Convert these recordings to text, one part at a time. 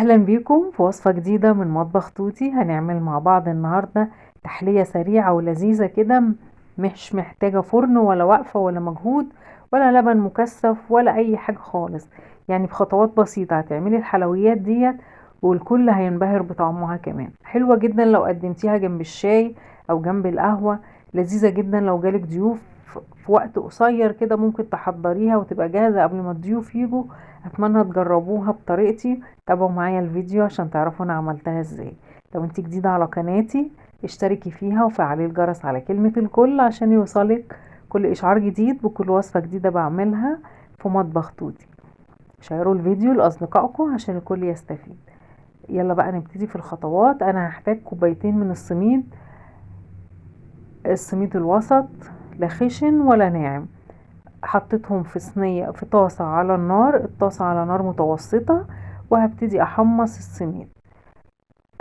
اهلا بيكم في وصفة جديدة من مطبخ توتي. هنعمل مع بعض النهاردة تحلية سريعة ولذيذة كده، مش محتاجة فرن ولا وقفة ولا مجهود ولا لبن مكثف ولا اي حاجة خالص، يعني بخطوات بسيطة هتعملي الحلويات ديت والكل هينبهر بطعمها. كمان حلوة جدا لو قدمتيها جنب الشاي او جنب القهوة، لذيذة جدا لو جالك ضيوف في وقت قصير كده ممكن تحضريها وتبقى جاهزة قبل ما الضيوف يجوا. اتمنى تجربوها بطريقتي، تابعوا معايا الفيديو عشان تعرفوا انا عملتها ازاي. لو انت جديدة على قناتي اشتركي فيها وفعلي الجرس على كلمة الكل عشان يوصلك كل اشعار جديد بكل وصفة جديدة بعملها في مطبخ توتي. شيروا الفيديو لاصدقائكم عشان الكل يستفيد. يلا بقى نبتدي في الخطوات. انا هحتاج كوبايتين من السميد، السميد الوسط لا خشن ولا ناعم. حطيتهم في صينية في طاسة على النار، الطاسة على نار متوسطة، وهبتدي احمص السميد.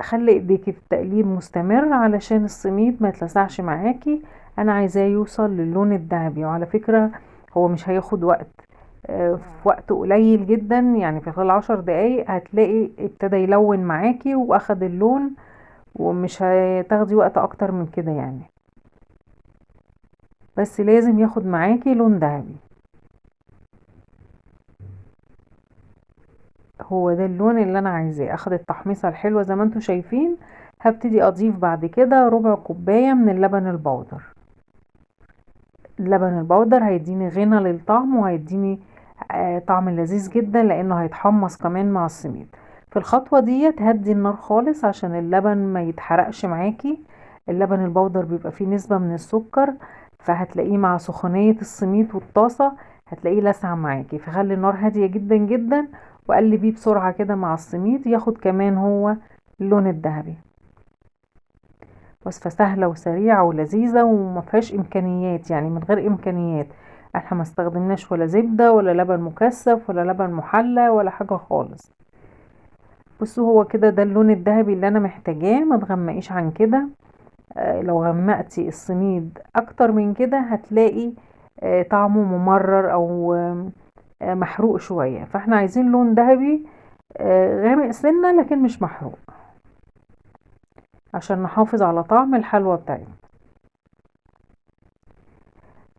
خلي ايديكي في التقليب مستمر علشان السميد ما يتلسعش معاكي. انا عايزاه يوصل للون الذهبي، وعلى فكرة هو مش هياخد وقت، في وقت قليل جدا، يعني في خلال 10 دقايق هتلاقي ابتدى يلون معاكي واخد اللون، ومش هتاخدي وقت اكتر من كده يعني، بس لازم ياخد معاكي لون ذهبي. هو ده اللون اللي انا عايزاه. اخد التحميصه الحلوة زي ما انتم شايفين. هبتدي اضيف بعد كده ربع كوباية من اللبن البودر. اللبن البودر هيديني غنى للطعم وهيديني طعم لذيذ جدا لانه هيتحمص كمان مع السميد. في الخطوة ديت هدي النار خالص عشان اللبن ما يتحرقش معاكي. اللبن البودر بيبقى فيه نسبه من السكر، فهتلاقيه مع سخونيه السميد والطاسه هتلاقيه لسع معاكي، فخلي النار هادية جدا جدا وقلبية بسرعة كده مع السميد ياخد كمان هو اللون الذهبي. وصفه سهلة وسريعة ولذيذه وما فيهاش امكانيات، يعني من غير امكانيات. احنا ما استخدمناش ولا زبدة ولا لبن مكثف ولا لبن محلى ولا حاجة خالص. بصوا هو كده ده اللون الذهبي اللي انا محتاجاه، ما تغمقيش عن كده. لو غمقتي السميد اكتر من كده هتلاقي طعمه ممرر او محروق شوية، فاحنا عايزين لون ذهبي غامق سنة لكن مش محروق عشان نحافظ على طعم الحلوى بتاعتنا.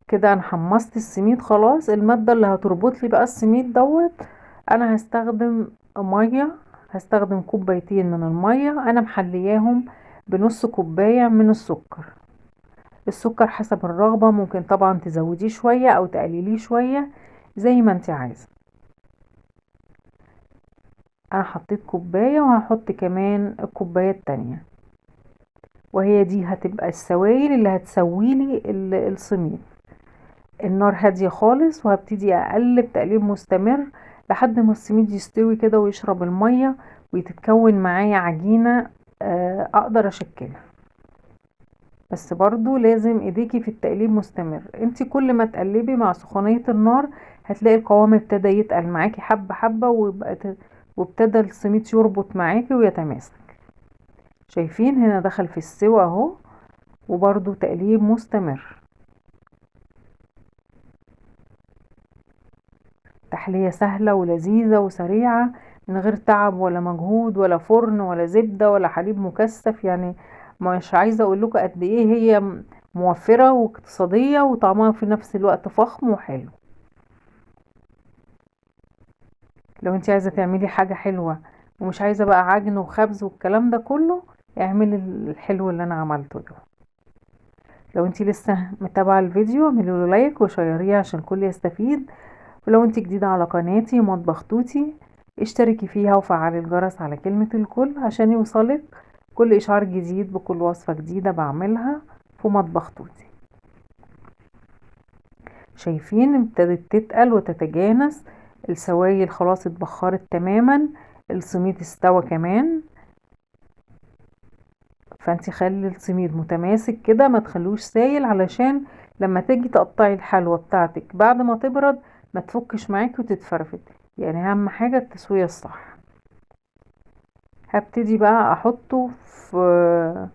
كده انا حمصت السميد خلاص. المادة اللي هتربط لي بقى السميد دوت، انا هستخدم مية، هستخدم كوبايتين من المية، انا محلياهم بنص كوباية من السكر. السكر حسب الرغبة، ممكن طبعا تزوديه شوية او تقلليه شوية زي ما انت عايزة. انا حطيت كوباية وهحط كمان الكوباية التانية، وهي دي هتبقى السوائل اللي هتسويلي السميد. النار هادية خالص، وهبتدي اقلب تقليب مستمر لحد ما السميد يستوي كده ويشرب المية ويتتكون معايا عجينة اقدر اشكلها. بس برضو لازم ايديكي في التقليب مستمر. انتي كل ما تقلبي مع سخونية النار هتلاقي القوام ابتدى يتقل معاكي حبة حبة، وابتدى السميد يربط معاكي ويتماسك. شايفين هنا دخل في السوا اهو، وبرضو تقليب مستمر. تحلية سهلة ولذيذة وسريعة من غير تعب ولا مجهود ولا فرن ولا زبدة ولا حليب مكثف. يعني مش عايزة اقول لكم قد ايه هي موفرة واقتصادية وطعمها في نفس الوقت فخم وحلو. لو انت عايزة تعملي حاجة حلوة ومش عايزة بقى عجن وخبز والكلام ده كله، اعملي الحلو اللي انا عملته ده. لو انت لسه متابعة الفيديو اعملي له لايك وشيريه عشان الكل يستفيد. ولو انت جديدة على قناتي مطبخ توتي اشتركي فيها وفعلي الجرس على كلمة الكل عشان يوصلك كل اشعار جديد بكل وصفة جديدة بعملها في مطبخ توتي. شايفين ابتدت تتقل وتتجانس، السوائل خلاص اتبخرت تماما، السميد استوى كمان. فانت خلي السميد متماسك كده، ما تخلوش سايل علشان لما تيجي تقطعي الحلوى بتاعتك بعد ما تبرد ما تفكش معاكي وتتفرفت. يعني اهم حاجة التسوية الصح. هبتدي بقى احطه في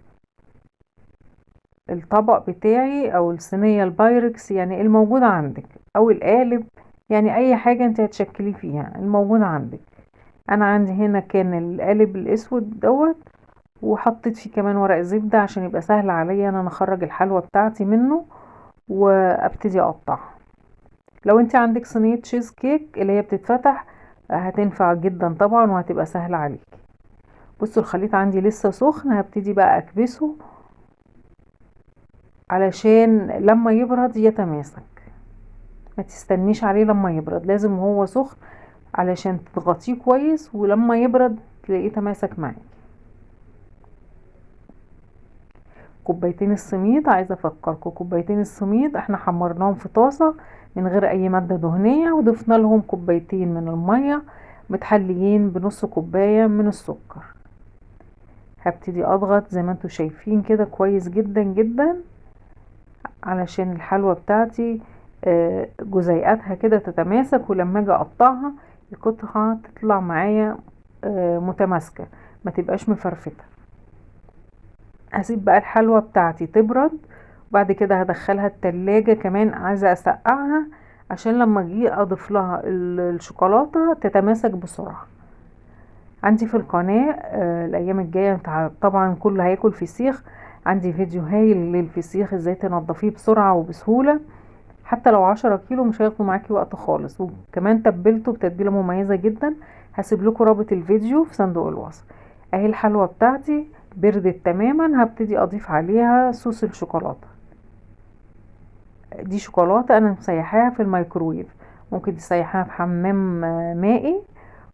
الطبق بتاعي او الصينية البايركس، يعني الموجود عندك، او القالب، يعني اي حاجة انت هتشكليه فيها الموجود عندك. انا عندي هنا كان القالب الاسود دوت، وحطيت فيه كمان ورق زبدة عشان يبقى سهل عليا ان انا اخرج الحلوة بتاعتي منه وابتدي اقطعها. لو انت عندك صينية تشيز كيك اللي هي بتتفتح هتنفع جدا طبعا وهتبقى سهلة عليك. بصوا الخليط عندي لسه سخن، هبتدي بقى اكبسه علشان لما يبرد يتماسك. ما تستنيش عليه لما يبرد، لازم هو سخن علشان تضغطيه كويس، ولما يبرد تلاقيه تماسك معاك. كوبايتين السميد، عايزه افكركم كوبايتين السميد احنا حمرناهم في طاسه من غير اي مادة دهنية، وضفنا لهم كوبايتين من المية متحليين بنص كوباية من السكر. هبتدي اضغط زي ما انتم شايفين كده كويس جدا جدا علشان الحلوة بتاعتي جزيئاتها كده تتماسك، ولما اجي اقطعها القطعة تطلع معايا متماسكة ما تبقاش مفرفته. هسيب بقى الحلوة بتاعتي تبرد، وبعد كده هدخلها التلاجة. كمان عايزه اسقعها عشان لما اجي اضيف لها الشوكولاتة تتماسك بسرعة. عندي في القناة الايام الجاية طبعا كله هياكل فسيخ، عندي فيديو هايل للفسيخ ازاي تنضفيه بسرعة وبسهوله، حتى لو 10 كيلو مش هياخدوا معاكي وقت خالص، وكمان تبلته بتتبيله مميزة جدا. هسيب لكم رابط الفيديو في صندوق الوصف. اهي الحلوة بتاعتي بردت تماما، هبتدي اضيف عليها صوص الشوكولاتة. دي شوكولاتة انا مسيحاها في الميكرويف، ممكن تسيحاها في حمام مائي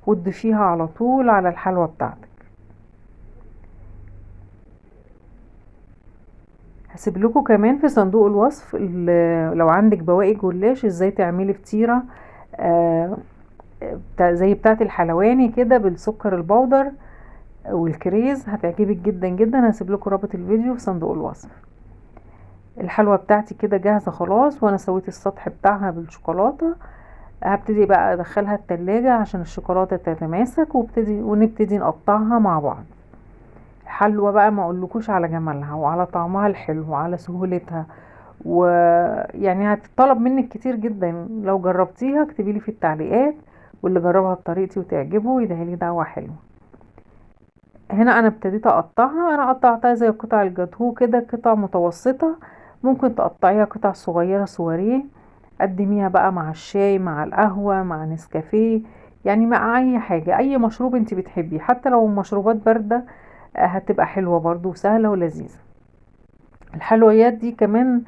وتضيفيها على طول على الحلوة بتاعتك. هسيب لكم كمان في صندوق الوصف لو عندك بواقي جلاش ازاي تعملي فطيره زي بتاعه الحلواني كده بالسكر البودر والكريز، هتعجبك جدا جدا. هسيب لكم رابط الفيديو في صندوق الوصف. الحلوة بتاعتي كده جاهزة خلاص، وانا سويت السطح بتاعها بالشوكولاته. هبتدي بقى ادخلها التلاجة عشان الشوكولاتة تتماسك، ونبتدي نقطعها مع بعض. الحلوة بقى ما اقولكوش على جمالها وعلى طعمها الحلو وعلى سهولتها، ويعني هتطلب منك كتير جدا. لو جربتيها اكتبيلي في التعليقات، واللي جربها بطريقتي وتعجبه يدعيلي دعوه حلوة. هنا انا ابتديت اقطعها، انا قطعتها زي قطع الجاتوه كده، قطع متوسطه، ممكن تقطعيها قطع صغيرة سواريه. قدميها بقى مع الشاي، مع القهوة، مع نسكافيه، يعني مع اي حاجة، اي مشروب انت بتحبيه، حتى لو مشروبات باردة هتبقى حلوة برضو وسهلة ولذيذه. الحلويات دي كمان،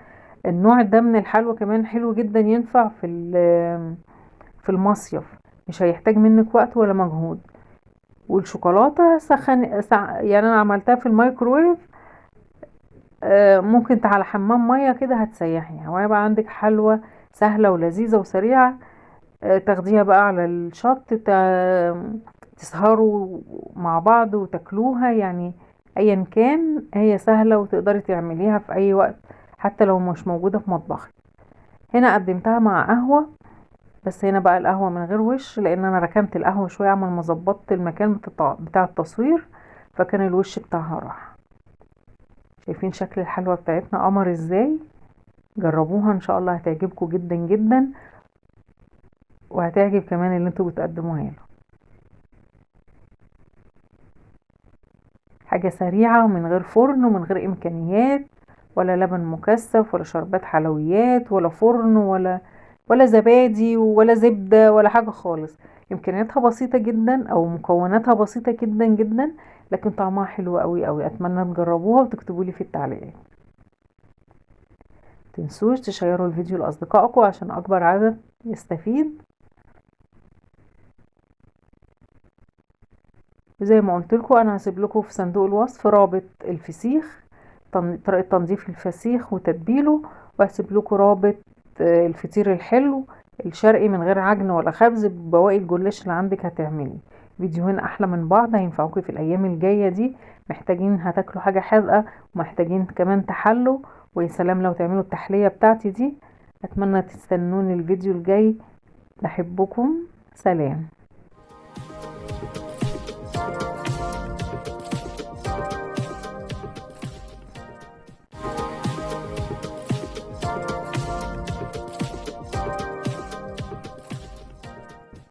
النوع ده من الحلوى كمان حلو جدا، ينفع في المصيف، مش هيحتاج منك وقت ولا مجهود. والشوكولاته سخن، يعني انا عملتها في الميكرويف، ممكن على حمام مية كده هتسيحيها، وهيبقى عندك حلوى سهلة ولذيذه وسريعة. تاخديها بقى على الشط، تسهروا مع بعض وتاكلوها، يعني ايا كان هي سهلة وتقدري تعمليها في اي وقت حتى لو مش موجودة في مطبخك. هنا قدمتها مع قهوة، بس هنا بقى القهوة من غير وش، لان انا ركنت القهوة شوية عمل ما ظبطت المكان بتاع التصوير، فكان الوش بتاعها راح. شايفين شكل الحلوة بتاعتنا قمر ازاي؟ جربوها ان شاء الله هتعجبكم جدا جدا، وهتعجب كمان اللي انتوا بتقدموها له. حاجة سريعة ومن غير فرن ومن غير امكانيات، ولا لبن مكثف ولا شربات حلويات ولا فرن ولا زبادي ولا زبدة ولا حاجة خالص. امكانياتها بسيطة جدا او مكوناتها بسيطة جدا جدا، لكن طعمها حلو قوي قوي. اتمنى تجربوها وتكتبوا لي في التعليقات. متنسوش تشيروا الفيديو لاصدقائكم عشان اكبر عدد يستفيد. وزي ما قلت لكم انا هسيب لكم في صندوق الوصف رابط الفسيخ، طريقه تنظيف الفسيخ وتتبيله، وهسيب لكم رابط الفطير الحلو الشرقي من غير عجن ولا خبز ببواقي الجلاش اللي عندك هتعمليه. فيديوهين احلى من بعض هينفعوكي في الايام الجاية دي. محتاجين هتاكلوا حاجة حادقه ومحتاجين كمان تحلوا، ويا سلام لو تعملوا التحلية بتاعتي دي. اتمنى تستنوني الفيديو الجاي. بحبكم، سلام.